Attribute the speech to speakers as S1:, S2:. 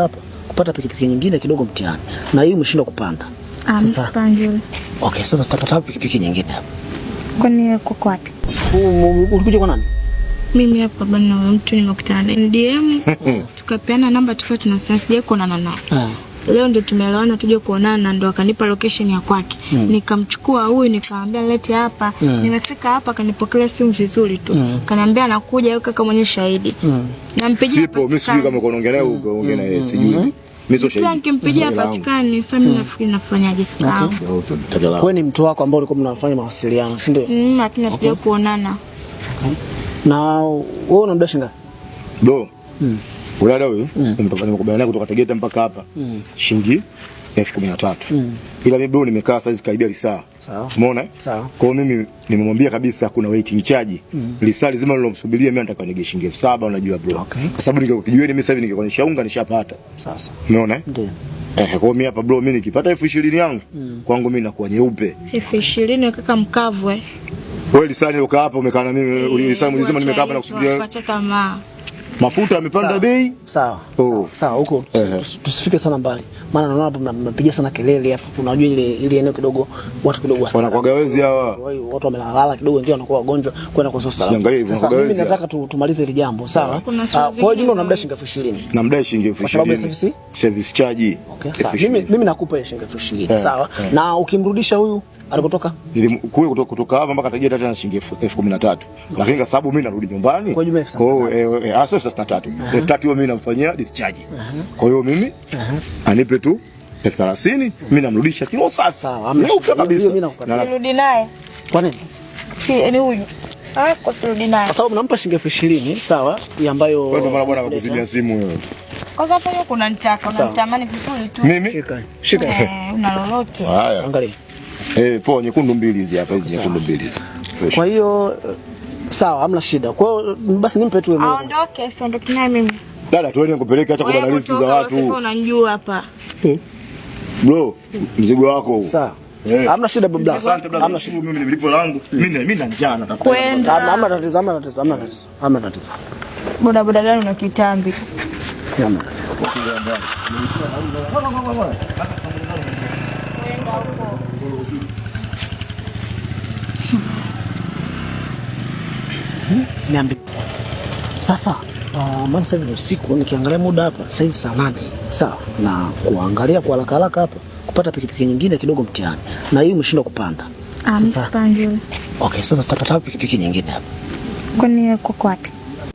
S1: Hapa kupata pikipiki nyingine kidogo mtihani, na hii umeshindwa kupanda.
S2: Ah,
S1: Sasa
S2: msipange.
S1: okay, sasa tutapata wapi pikipiki nyingine hapa?
S2: Kwani uko wapi?
S1: Ulikuja kwa nani?
S2: Mimi hapa bwana, na mtu nimekutana naye DM, tukapeana namba, tukawa tunasema sijai kuonana naye.
S1: Ah.
S2: Leo ndio tumeelewana tuje kuonana, ndo akanipa location ya kwake. Nikamchukua huyu nikamwambia lete hapa. Nimefika hapa akanipokelea simu vizuri tu. Kaniambia anakuja yeye kaka mwenye shahidi. Nampigia
S3: Sipo, mimi sijui kama unaongea naye unaongea naye, sijui. Mimi sio
S2: Kila
S3: shahidi.
S2: nikimpigia hapatikani. Sasa mimi nafikiri nafanyaje kakaangu?
S1: Wewe ni mtu wako ambao ulikuwa mnafanya mawasiliano, si ndio?
S2: Lakini hatujawahi kuonana.
S1: Na wewe unamdai shilingi ngapi?
S3: Bro. Ulada huyu nimekubaliana naye kutoka Tegeta mpaka hapa. Shilingi 13,000. Ila mimi bro nimekaa saizi karibia lisaa.
S1: Sawa.
S3: Umeona? Eh?
S1: Sawa.
S3: Kwa hiyo mimi nimemwambia kabisa kuna waiting charge. Lisaa lizima nilomsubiria mimi nataka nige shilingi 7,000 unajua bro.
S1: Okay.
S3: Kwa sababu ningekuwa mimi sasa hivi ningekuwa nishaunga nishapata.
S1: Sasa.
S3: Umeona? Eh?
S1: Ndio.
S3: Eh, kwa hiyo mimi hapa bro mimi nikipata 20,000 yangu kwangu mimi nakuwa nyeupe.
S2: 20,000 kaka mkavu eh.
S3: Wewe lisani ukaa hapa umekaa na mimi ulisani mzima nimekaa hapa na kusubiria
S2: Acha tamaa.
S3: mafuta yamepanda
S1: Sawa.
S3: bei.
S1: Sawa.
S3: Oh.
S1: Sawa, huko
S3: Ehe.
S1: tusifike sana mbali. Maana naona hapa mnapiga sana kelele, afu unajua ile eneo kidogo watu kidogo wasta.
S3: Wanakuwaga wezi hawa.
S1: Kwa hiyo watu wamelalala kidogo, wengine wanakuwa wagonjwa, kwenda kwa salama.
S3: Siangalie hivyo,
S1: Sasa
S3: wanakuwaga
S1: mimi
S3: wezi hawa.
S1: nataka tumalize hili jambo, sawa?
S2: Kuna
S1: Ah,
S2: swali
S1: Kwa hiyo
S2: zingine
S1: jumla
S2: za
S1: unamdai
S2: wezi.
S1: shilingi 20,000.
S3: Namdai shilingi
S1: Kwa sababu ya
S3: 20,000.
S1: service?
S3: Service charge.
S1: Okay, sawa.
S3: 20,000.
S1: Mimi nakupa hiyo shilingi 20,000,
S3: Eh,
S1: sawa?
S3: eh.
S1: Na ukimrudisha huyu alikotoka
S3: Kule kutoka hapa mpaka Tegeta tena shilingi 13,000. Lakini kwa sababu mimi narudi nyumbani.
S1: Kwa jumla
S3: Kwa hiyo sio 33. 3,000 hiyo mimi namfanyia discharge. Kwa hiyo mimi anipe tu 30,000, mimi namrudisha kilo safi.
S1: Sawa, hamna
S3: Nyeupe
S1: shida.
S3: kabisa.
S1: Hiyo mimi nakukataa.
S2: Sirudi naye.
S1: Kwa nini?
S2: Si ni huyu. Ah, kwa sirudi naye.
S1: Kwa sababu nampa shilingi 20,000, sawa, ya ambayo
S3: Wewe ndio maana bwana akakuzimia simu wewe.
S2: Kwanza hapo hiyo kuna nitaka,
S1: Sawa.
S2: unanitamani vizuri tu.
S3: Mimi?
S1: Shika. Shika.
S2: Eh, una lolote.
S3: Haya.
S1: Angalia.
S3: Eh, poa nyekundu mbili hizi hapa, hizi nyekundu mbili hizi. Fresh.
S1: Kwa hiyo sawa, hamna shida. Kwa hiyo basi nimpe tu wewe.
S2: Aondoke, siondoke naye mimi.
S3: Dada tuende nikupeleke, acha kubana
S2: Wewe
S3: riski za
S2: kutoka,
S3: watu.
S2: usifike unanijua hapa.
S3: Bro, mzigo wako huu.
S1: Sawa.
S3: Eh.
S1: Hamna shida baba.
S3: Asante brother,
S1: Hamna
S3: nashukuru mimi nilipo langu. Mimi na njaa natafuta.
S2: Kwenda.
S1: Hamna tatizo, hamna tatizo, hamna tatizo. Hamna tatizo.
S2: Boda boda gani una kitambi?
S1: Hamna tatizo.
S2: Kwenda huko.
S1: Niambie. Sasa maana sasa hivi ni usiku, nikiangalia muda hapa sasa hivi saa 8. Sawa, na kuangalia kwa haraka haraka hapa kupata pikipiki nyingine kidogo mtihani, na hii umeshindwa kupanda.
S2: Ah,
S1: Sasa
S2: msipange.
S1: okay, sasa tutapata wapi pikipiki nyingine hapa?
S2: Kwani uko wapi?